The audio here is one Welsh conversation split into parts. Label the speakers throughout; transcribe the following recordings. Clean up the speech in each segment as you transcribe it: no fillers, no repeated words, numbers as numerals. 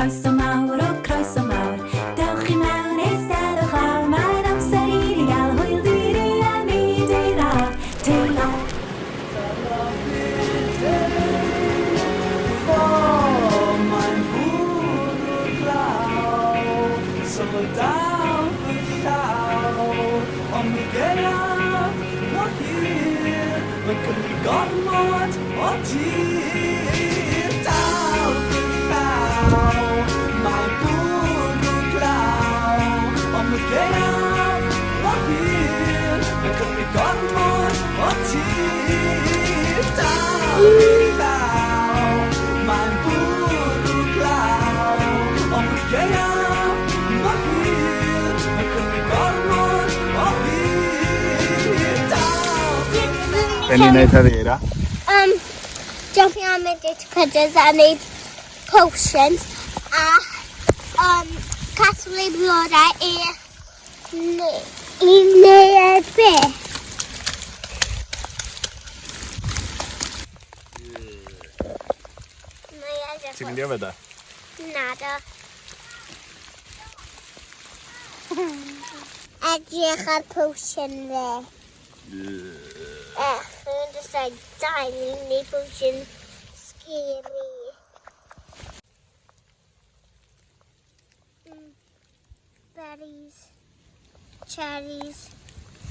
Speaker 1: Croeso mawr, o croeso mawr. Dewch i mewn, eisteddwch lawr, mae'n amser i ni gael hwyl diri a nid ei raf. Teilo.
Speaker 2: Mae'n bwrw glaw, so dal fy llaw, ond mi geraf mor hir, mae'n cymryd gormod o tir. Dal fy llaw, mae'n bwrw glaw, ond mi geraf mor hir, mae'n cymryd gormod o tir. Dal fy llaw, mae'n bwrw glaw, ond mi geraf mor hir, mae'n cymryd gormod o hir. Dal fy
Speaker 3: Be ni'n neud heddi, Eira?
Speaker 4: Jumping on midget critters a neud potions a casglu blodau i i neud be? Mae edrych
Speaker 3: Ti'n mynd i yfed e?
Speaker 4: Nado. Edrych ar potion fe. Ech, mae'n just like dying neu potion scary. Berries. Cherries.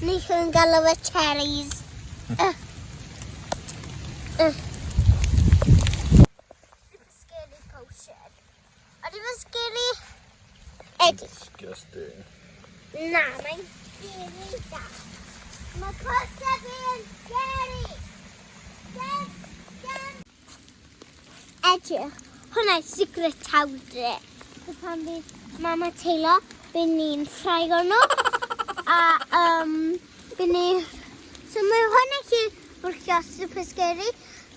Speaker 4: Ni chi'n galw fe cherries. Scary potion. Ydy fe'n scary? Ydy.
Speaker 3: Disgusting.
Speaker 4: Na, mae'n scary da. Mae costau fi yn scary. Gem, gem. Edrych, hwnna'n secret powder. So pan fydd Mama Taylor, bydd ni'n ffraio nhw. A bydd ni... So mae hwnna chi wrthio super scary.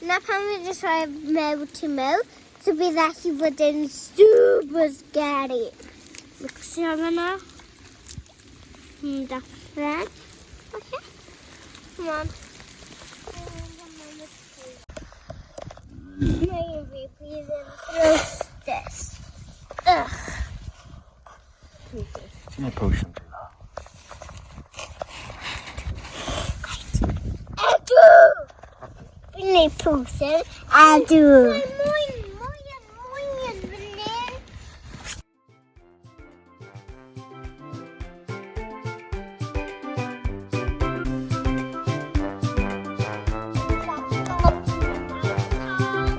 Speaker 4: Na pan fydd jyst rhoi mewn tu mewn, so bydd allu fod yn super scary. Mixio fyna. Darllen. Okay. Come on. Maybe bydd yn drostus. Ugh.
Speaker 3: Ti'n neud potion, Taylor?
Speaker 4: Ydw! Fi'n neud potion. Ydw. Mae mwy, mwy, mwy yn fan hyn. Let's go.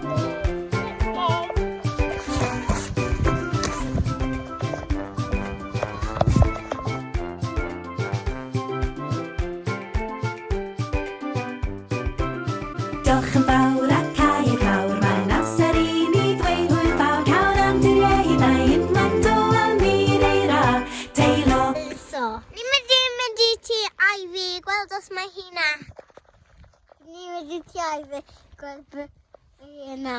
Speaker 4: Nice today.
Speaker 1: Diolch yn fawr a cau y clawr, mae'n amser i ni ddweud hwyl fawr. Cawn anturiau hithau unwaith to am i'r eira. Teilo.
Speaker 4: So, ni'n mynd i mynd i ti Ivy, gweld os mae hi na. Ni'n mynd i ti Ivy, gweld beth hi yna.